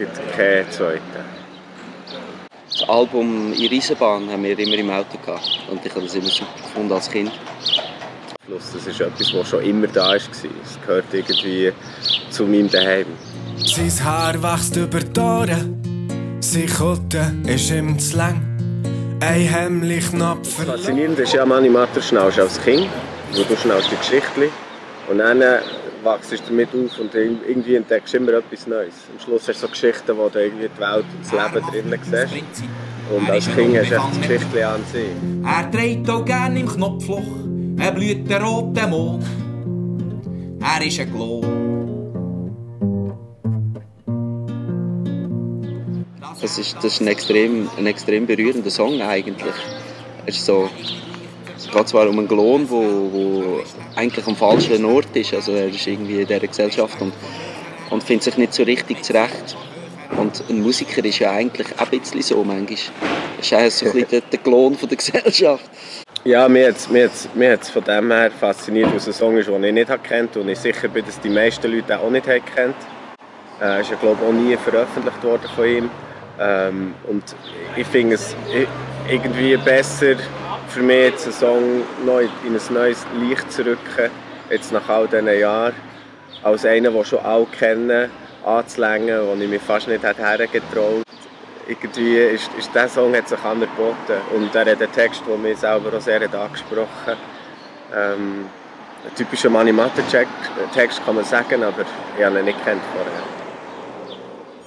gibt keinen zweiten. Das Album «In Eisenbahn» haben wir immer im Auto gehabt. Und ich habe das immer super gefunden als Kind. Das ist etwas, das schon immer da war. Es gehört irgendwie zu meinem Daheim. Sein Haar wächst über die Ohren, seine Kutte ist ihm zu lang. Ein Hemmli Knopf. Faszinierend ist ja am Animator schnellst als Kind, wo du schnellst die Geschichte. Und dann wachst du damit auf und irgendwie entdeckst du immer etwas Neues. Am Schluss hast du so Geschichten, wo du irgendwie die Welt und das Leben drinnen siehst. Und als Kind hast du echt das Geschichte an sich. Er dreht auch gerne im Knopfloch, er blüht der rote Mond. Er ist ein Glow. Das ist ein extrem berührender Song eigentlich. Es geht zwar um einen Klon, der eigentlich am falschen Ort ist. Also er ist irgendwie in dieser Gesellschaft und findet sich nicht so richtig zurecht. Und ein Musiker ist ja eigentlich auch ein bisschen so manchmal. Er ist auch so ein bisschen der Klon der Gesellschaft. Ja, mir hat's von dem her fasziniert, weil es ein Song ist, den ich nicht kennt und ich sicher bin, dass die meisten Leute auch nicht kennt. Ist ja, glaube ich, auch nie veröffentlicht worden von ihm. Und ich finde es irgendwie besser für mich, jetzt einen Song neu in ein neues Licht zu rücken, jetzt nach all diesen Jahren, als einen, den schon alle kennen, anzulängen, den ich mich fast nicht hergetraut. Irgendwie ist dieser Song hat sich angeboten und er hat einen Text, der mich selber auch sehr angesprochen hat. Ein typischer Manimatter-Text kann man sagen, aber ich habe ihn nicht kennt vorher.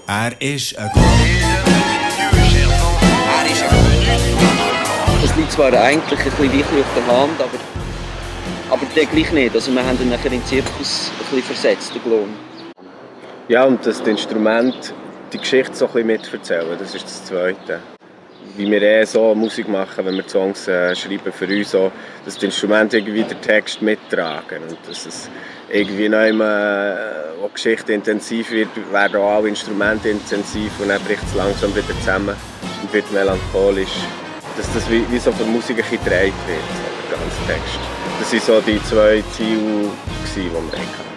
Er ist ein Das liegt zwar eigentlich ein bisschen wirklich auf der Hand, aber der gleich nicht. Also wir haben ihn nachher in den Zirkus ein bisschen versetzt, den Klon. Ja, und das Instrument, die Geschichte so ein bisschen miterzählen, das ist das Zweite. Wie wir so Musik machen, wenn wir Songs schreiben für uns, so, dass die Instrumente irgendwie den Text mittragen. Und dass es irgendwie noch immer, wo die Geschichte intensiv wird, werden auch alle Instrumente intensiv und dann bricht es langsam wieder zusammen und wird melancholisch. Dass das wie so von Musik ein bisschen gedreht wird, so der ganze Text. Das waren so die zwei Ziele, die wir hatten.